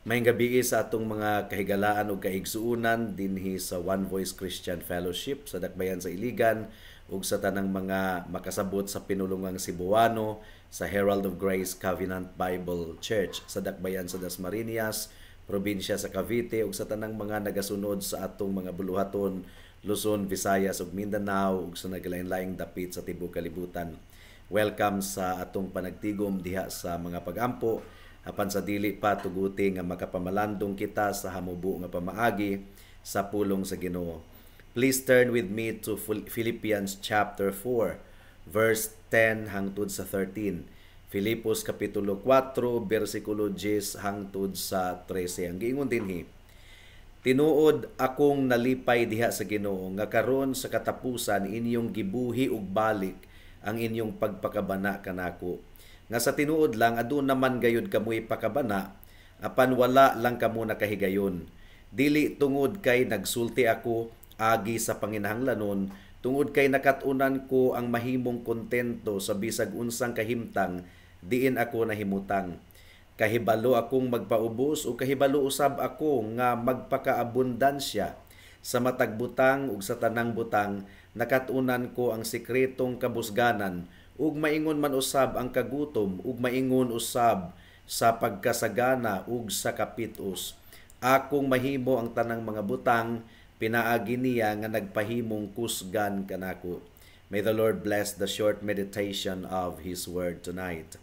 Maayong gabii sa atong mga kahigalaan ug kaigsuonan dinhi sa One Voice Christian Fellowship sa Dakbayan sa Iligan ug sa tanang mga makasabot sa pinulungang Cebuano sa Herald of Grace Covenant Bible Church sa Dakbayan sa Dasmariñas, probinsya sa Cavite, ug sa tanang mga nagasunod sa atong mga buluhaton Luzon, Visayas ug Mindanao ug sa naglain-laing dapit sa tibuok kalibutan. Welcome sa atong panagtigom diha sa mga pagampo. Apan sa dili pa, tuguti nga makapamalandong kita sa hamubo nga pamaagi sa pulong sa Ginoo. Please turn with me to Philippians chapter 4 verse 10 hangtod sa 13. Filipos kapitulo 4 bersikulo 10 hangtod sa 13. Ang giingon dinhi: "Tinuod akong nalipay diha sa Ginoo nga karon sa katapusan inyong gibuhi og balik ang inyong pagpakabana kanako. Nga sa tinuod lang aduna man gayud kamoy pakabana, apan wala lang kamo nakahigayon. Dili tungod kay nagsulti ako agi sa panginahanglanon, tungod kay nakat-unan ko ang mahimong kontento sa bisag unsang kahimtang diin ako nahimutang. Kahibalo akong magpaubos ug kahibalo usab ako nga magpakaabundansya. Sa matag butang ug sa tanang butang nakat-unan ko ang sekretong kabusganan, ug maingon man usab ang kagutom ug maingon usab sa pagkasagana ug sa kapitos. Akong mahimo ang tanang mga butang pinaagi niya nga nagpahimong kusgan kanako." May the Lord bless the short meditation of His Word tonight.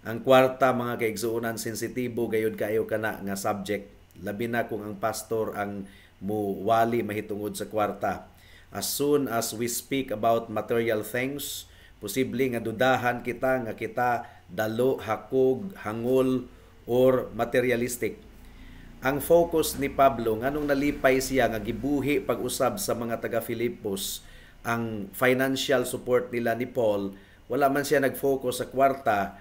Ang kwarta, mga kaigsuonan, sensitibo gayud kaayo kana nga subject, labi na kung ang pastor ang muwali mahitungod sa kwarta. As soon as we speak about material things, posible nga dudahan kita nga kita dalo, hakog, hangol or materialistic. Ang focus ni Pablo, nganong nalipay siya nga gibuhi pag-usab sa mga taga Filipos ang financial support nila ni Paul, wala man siya nag-focus sa kwarta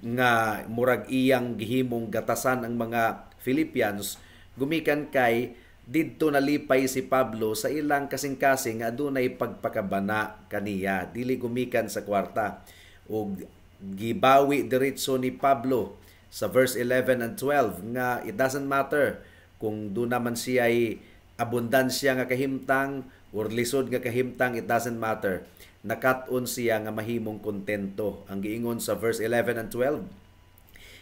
nga murag iyang gihimong gatasan ang mga Philippians, gumikan kay didto nalipay si Pablo sa ilang kasing-kasing nga adunay pagpakabana kaniya, dili gumikan sa kwarta. Ug gibawi diretso ni Pablo sa verse 11 and 12 nga it doesn't matter kung duna man siya ay abundansya nga kahimtang or lisod nga kahimtang, it doesn't matter. Nakat-on siya nga mahimong kontento. Ang giingon sa verse 11 and 12: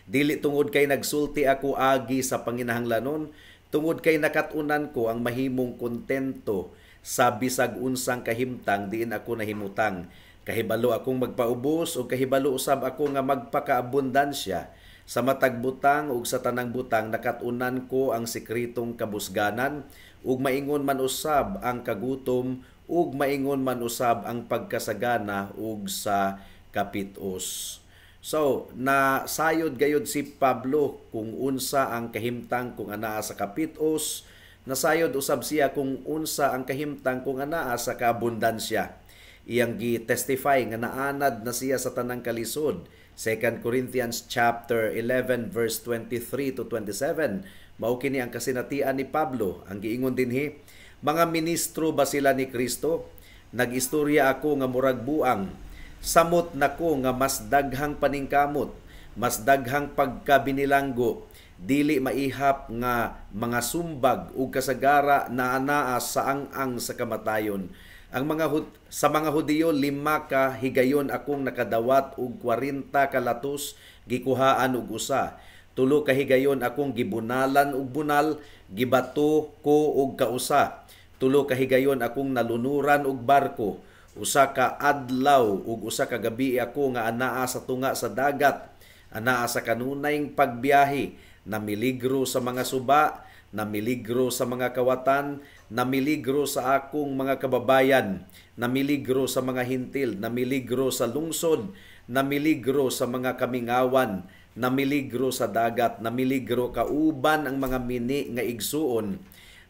"Dili tungod kay nagsulti ako agi sa panginahanglanon, tungod kay nakat-unan ko ang mahimong kontento sa bisag unsang kahimtang diin ako nahimutang. Kahibalo akong magpaubos ug kahibalo usab ako nga magpakaabundansya. Sa matag butang ug sa tanang butang nakat-unan ko ang sekretong kabusganan, ug maingon man usab ang kagutom ug maingon man usab ang pagkasagana ug sa kapitos." So, na sayod gayod si Pablo kung unsa ang kahimtang kung anaa sa kapitos, nasayod usab siya kung unsa ang kahimtang kung anaa sa kaabundansya. Iyang gi-testify nga naanad na siya sa tanang kalisod. 2 Corinthians chapter 11 verse 23 to 27. Mao kini ang kasinatian ni Pablo. Ang giingon dinhi: "Mga ministro ba sila ni Kristo? Nag-istorya ako nga murag buang. Samot nako nga mas daghang paningkamot, mas daghang pagkabinilanggo, dili maihap nga mga sumbag ug kasagara na anaa sa ang-ang sa kamatayon. Ang mga sa mga Hudiyo, 5 ka higayon akong nakadawat og 40 ka latos gikuhaan og usa. 3 ka higayon akong gibunalan og bunal, gibato ko og kausa. 3 ka higayon akong nalunuran og barko. 1 ka adlaw ug 1 ka gabi ako nga anaa sa tunga sa dagat, anaa sa kanunayng pagbiyahe, namiligro sa mga suba, namiligro sa mga kawatan, namiligro sa akong mga kababayan, namiligro sa mga Hentil, namiligro sa lungsod, namiligro sa mga kamingawan, namiligro sa dagat, namiligro kauban ang mga mini nga igsuon,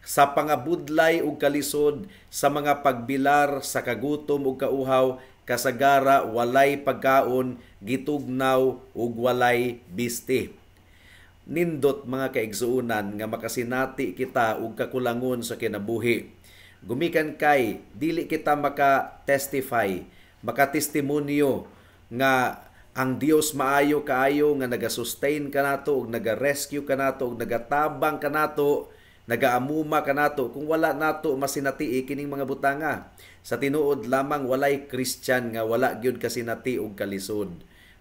sa pangabudlay ug kalisod, sa mga pagbilar, sa kagutom ug kauhaw, kasagara walay pagkaon, gitugnaw ug walay bisti." Nindot, mga kaigsuonan, nga makasinati kita og kakulangon sa kinabuhi. Gumikan kay dili kita maka-testify, makatestimonyo nga Ang Dios maayo kaayo nga naga-sustain kanato ug naga-rescue kanato ug nagatabang kanato, nagaamuma kanato kung wala nato masinati kining mga butanga. Sa tinuod lamang, walay Christian nga wala gyud kasinati og kalisod.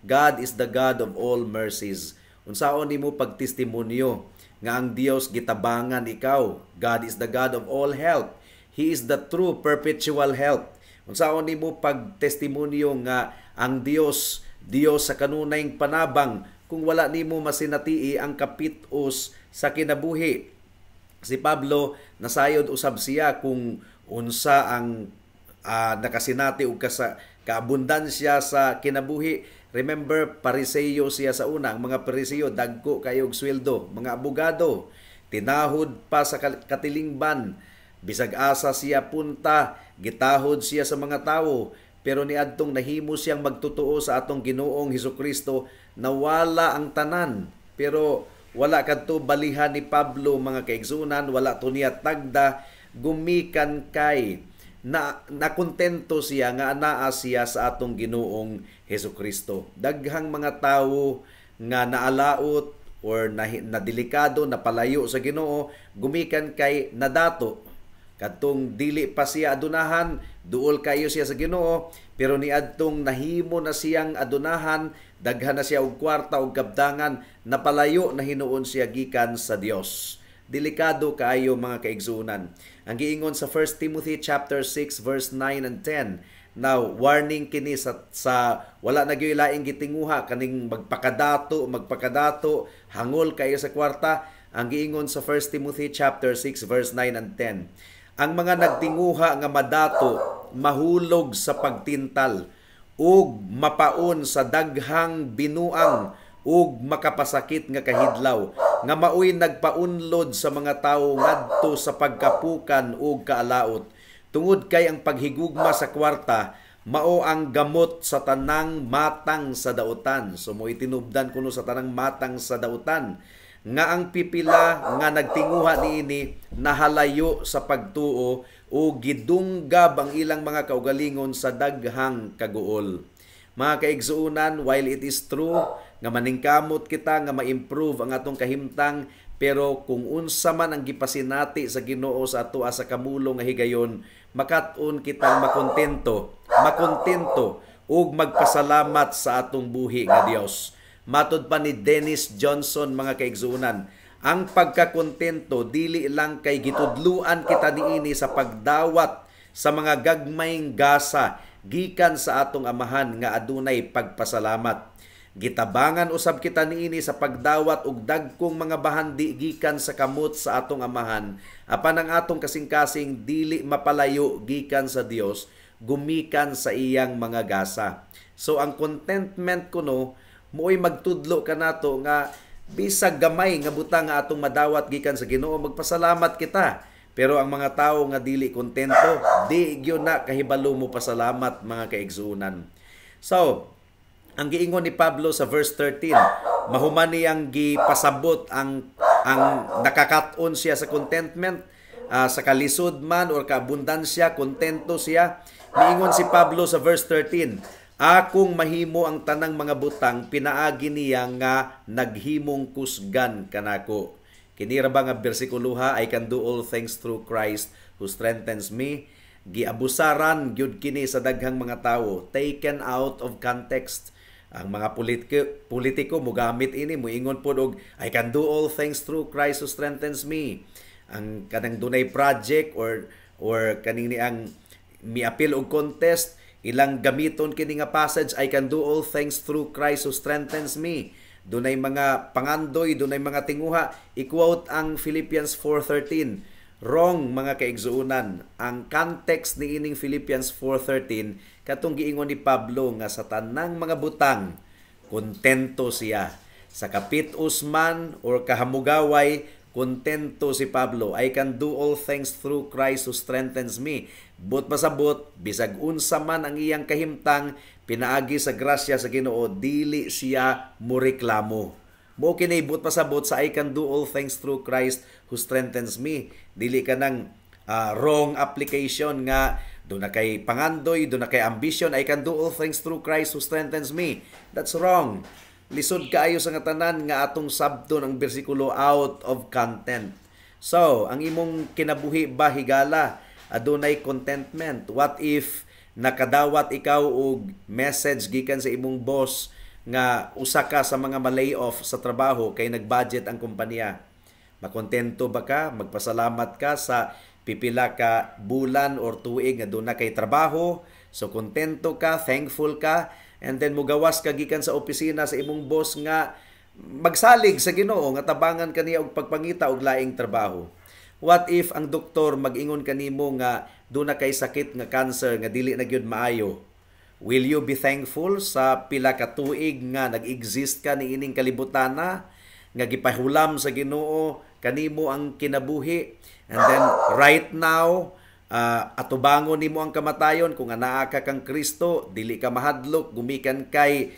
God is the God of all mercies. Unsaon nimo pagtestimonyo nga ang Dios gitabangan ikaw? God is the God of all help. He is the true perpetual help. Unsaon nimo pagtestimonyo nga ang Dios, Dios sa kanunayng panabang, kung wala nimo masinati ang kapitos sa kinabuhi? Si Pablo, nasayod usab siya kung unsa ang nakasinati og kaabundansya sa kinabuhi. Remember, Pariseyo siya sa una. Ang mga Pariseyo, dagko kayo og sweldo. Mga abogado, tinahod pa sa katilingban. Bisag asa siya punta, gitahod siya sa mga tawo. Pero niadtong nahimo siyang magtotoo sa atong Ginoong Hesukristo, nawala ang tanan. Pero wala kadto balihan ni Pablo, mga kaigsunan, wala to niya tagda, gumikan kay na nakontento siya nga anaa siya sa atong Ginoong Hesukristo. Daghang mga tawo nga naalaot or na, nadelikado, napalayo sa Ginoo gumikan kay nadato. Kadtong dili pa siya adunahan, duol kayo siya sa Ginoo, pero niadtong nahimo na siyang adunahan, daghan na siya og kwarta og kabdangan, napalayo na hinuon siya gikan sa Dios. Delikado kaayo, mga kaigsuonan. Ang giingon sa 1 Timothy chapter 6 verse 9 and 10. Now, warning kini sa wala na gyud laing gitinguha kaning magpakadato, magpakadato, hangol kayo sa kwarta. Ang giingon sa 1 Timothy chapter 6 verse 9 and 10. Ang mga nagtinguha nga madato mahulog sa pagtintal ug mapaon sa daghang binuang ug makapasakit nga kahidlaw nga maoy nagpaunlod sa mga tawo ngadto sa pagkapukan ug kaalaot, tungod kay ang paghigugma sa kwarta mao ang gamot sa tanang matang sa dautan. So mo itinubdan kuno sa tanang matang sa dautan nga ang pipila nga nagtinguha niini nahalayo sa pagtuo o gidunggab ang ilang mga kaugalingon sa daghang kaguol. Mga kaigsuonan, while it is true nga maningkamot kita nga ma-improve ang atong kahimtang, pero kung unsa man ang gipasinati sa Ginoo sa ato sa kamulo nga higayon, makat-on kitang makontento, makontento ug magpasalamat sa atong buhi nga Dios. Matod pa ni Dennis Johnson, mga kaigsuonan, ang pagkakontento dili lang kay gitudluan kita niini sa pagdawat sa mga gagmayng gasa gikan sa atong Amahan nga adunay pagpasalamat. Gitabangan usab kita niini sa pagdawat og dagkong mga bahandi gikan sa kamot sa atong Amahan, apan ang atong kasing-kasing dili mapalayo gikan sa Dios gumikan sa iyang mga gasa. So ang contentment kuno mo'y magtudlo kanato nga bisag gamay nga butang nga atong madawat gikan sa Ginoo, magpasalamat kita. Pero ang mga tawo nga dili kontento, di gyud na kahibalo mo pasalamat, mga kaigsuonan. So, ang giingon ni Pablo sa verse 13, mahuman niyang gipasabot ang nakakat-on siya sa contentment, sa kalisod man or kaabundansya, kontento siya. Miingon si Pablo sa verse 13, "Akong mahimo ang tanang mga butang pinaagi niya nga naghimong kusgan kanako." Kini ra ba nga bersikulo ha, "I can do all things through Christ who strengthens me." Giabusaran gyud kini sa daghang mga tawo, taken out of context. Ang mga politiko mogamit ini, moingon pod og "I can do all things through Christ who strengthens me." Ang kanang dunay project or kaning ni ang miapil og contest, ilang gamiton kini nga passage, "I can do all things through Christ who strengthens me." Dunay mga pangandoy, dunay mga tinguha, i-quote ang Philippians 4:13. Wrong, mga kaigsuonan. Ang context ni ining Philippians 4:13, katong giingon ni Pablo nga sa tanang mga butang kontento siya. Sa kapit-os man or kahamugaway, kontento si Pablo. "I can do all things through Christ who strengthens me." Buot pasabot, bisag unsa man ang iyang kahimtang, pinaagi sa grasya sa Ginoo, dili siya moreklamo. Mo kini buot pasabot sa "I can do all things through Christ who strengthens me." Dili ka nang wrong application nga Duna kay pangandoy, duna kay ambition, "I can do all things through Christ who strengthens me." That's wrong. Lisod kaayo sa nga tanan nga atong sabton ang bersikulo out of content. So, ang imong kinabuhi ba, higala, adunay contentment? What if nakadawat ikaw og message gikan sa imong boss nga usa ka sa mga ma-lay off sa trabaho kay nag-budget ang kompanya? Makontento ba ka? Magpasalamat ka sa pipila ka bulan or tuig nga duna kay trabaho. So kontento ka, thankful ka, and then mugawas ka gikan sa opisina sa imong boss nga magsalig sa Ginoo nga tabangan kaniya og pagpangita og laing trabaho. What if ang doktor mag-ingon kanimo nga duna kay sakit nga cancer nga dili na gyud maayo? Will you be thankful sa pila ka tuig nga nag-exist ka niining kalibutana nga gipahulam sa Ginoo kanimo ang kinabuhi? And then right now, atubangon nimo ang kamatayon. Kung anaa ka kang Kristo, dili ka mahadlok gumikan kay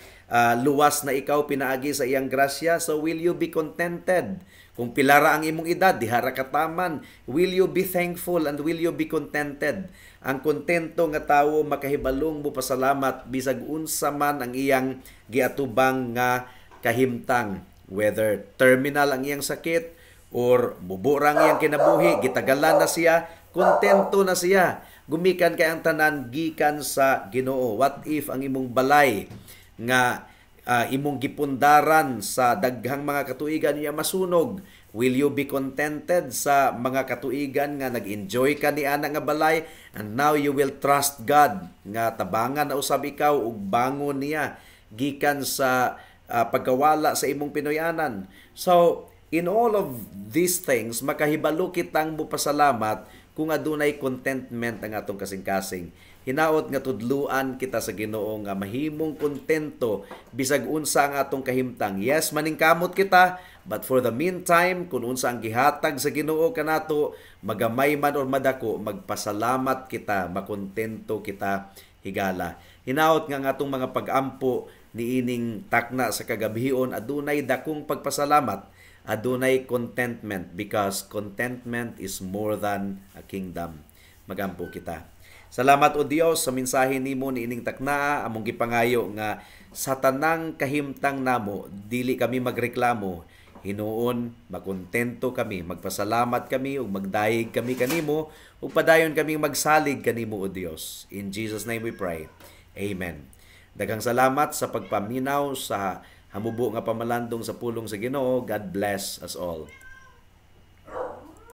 luwas na ikaw pinaagi sa iyang grasya. So will you be contented? Kung pilara ang imong edad, dihara ka taman, will you be thankful and will you be contented? Ang kontento nga tawo makahibalong mo pasalamat bisag unsa man ang iyang giatubang nga kahimtang, whether terminal ang iyang sakit or mubo ra ang iyang kinabuhi, gitagalan na siya, kontento na siya gumikan kay ang tanan gikan sa Ginoo. What if ang imong balay nga imong gipundaran sa daghang mga katuigan niya masunog? Will you be contented sa mga katuigan nga nag-enjoy ka ni ana nga balay, and now you will trust God nga tabangan na usab ikaw ug bangon niya gikan sa pagkawala sa imong Pinoyanan? So in all of these things, makahibalo kitang mopasalamat kung adunay contentment ang atong kasing-kasing. Hinaot nga tudluan kita sa Ginoo nga mahimong kontento bisag unsa ang atong kahimtang. Yes, maningkamot kita, but for the meantime, kung unsa ang gihatag sa Ginoo kanato, magamay man or madako, magpasalamat kita, makontento kita, higala. Hinaot nga ang atong mga pag-ampo niining takna sa kagabhion adunay dakong pagpasalamat, adunay contentment, because contentment is more than a kingdom. Magampo kita. Salamat, O Dios, sa mensahe nimo niining taknaa. Among gipangayo nga sa tanang kahimtang namo, dili kami magreklamo. Hinuon, makontento kami, magpasalamat kami ug magdayeg kami kanimo ug padayon kaming magsalig kanimo, O Dios. In Jesus' name we pray. Amen. Daghang salamat sa pagpaminaw sa hamubo nga pamalandong sa pulong sa Ginoo. God bless us all.